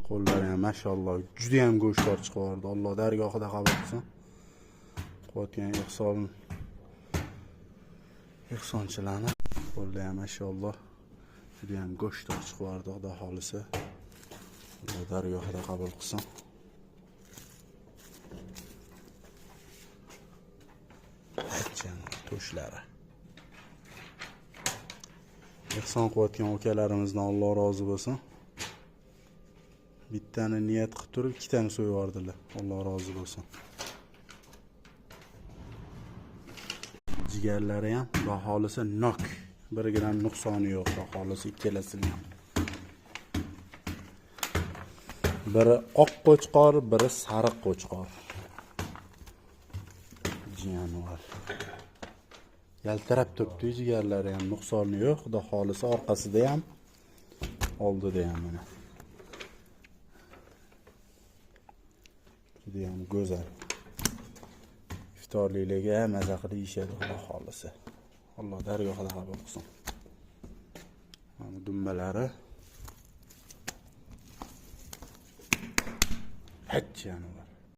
Qo'llari ham mashalloh juda ham go'shtdor chiqib yubordi. Alloh dargohida qabul qilsin. Qilayotgan ehsonchilarni qo'lda ham mashalloh juda ham go'shtdor chiqib yubordi, Xudo xolisa. Alloh dargohida qabul qilsin. To'shlari. Ehson qilayotgan akalarimizdan Alloh rozi bo'lsin. Bittani niyat qilib turib, ikkitani so'yib yubordilar. Alloh rozi bo'lsin. Jigarlari ham xudo xolisa nok. 1 gram nuqsoni yo'q, xudo xolisa ikkalasini ham. Biri oq qo'chqor, biri sariq qo'chqor. Jiyanvar. Yaltirab turibdi jigarlari ham, nuqsoni yo'q, xudo xolisa orqasida ham, oldida ham mana. Juda ham go'zal. Iftorliklarga maza qilib yeyishadi, xudo xolisa. Alloh dargohida qabul qilsin. Mana dumbalari. Hech jonivor.